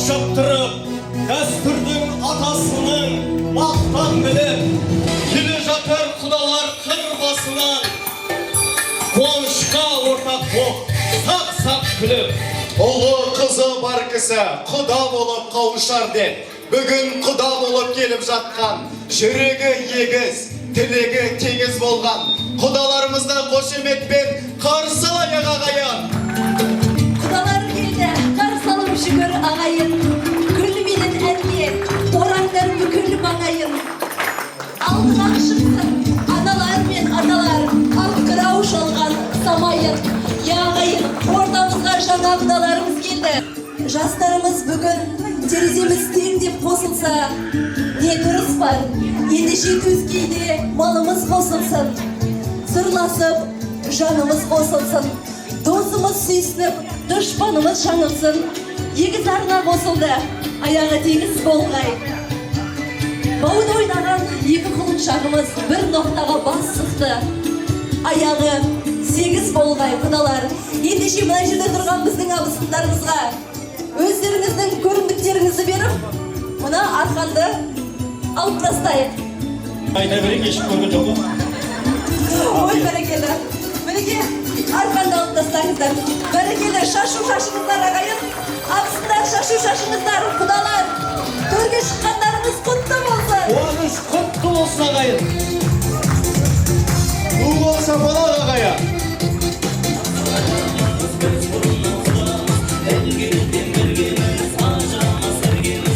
Шаптырып, дәстүрдің атасының мақтан біліп, келе жатыр құдалар қыр басынан. Қуанышқа ортақ боп, сақ-сақ күліп. Ұлы қызы бар кісі құда болып қауышар деп, бүгін құда болып келіп жатқан, жүрегі егіз, тілегі теңіз болған құдаларымызды қошеметпен қарсы алайық, ағайын! Құдалар келді, қарсы алып жүгір, ағайын. Гүлменен әнге ораңдар бүкіл маңайын. Алдынан шықсын аналар мен аталар, аңқырау шалған самайын. Я, ағайын, ортамызға жаңа құдаларымыз келді. Жастарымыз бүгін тереземіз тең деп қосылса, не дұрыс бар? Ендеше төскейде малымыз қосылсын, сырласып жанымыз қосылсын, досымыз сүйсініп, дұшпанымыз жаңылсын. Егіз арна қосылды, аяғы теңіз болғай. Бауда ойнаған екі құлыншағымыз бір ноқтаға бас сұқты, аяғы сегіз болғай. Құдалар, ендеше мына жерде тұрған біздің абысындарымызға өздеріңіздің көрімдіктеріңізді беріп, мына арқанды алып тастайық. Айта берейік, ешкім көрген жоқ қой. Ой, бәрекелді! Мінекей, арқанды алып тастаңыздар. Бәрекелді! Шашу шашыңыздар, ағайын, абысындар, шашу шашыңыздар. Құдалар, төрге шыққандарыңыз құтты болсын! Қуаныш құтты болсын, ағайын! Ду қол шапалақ!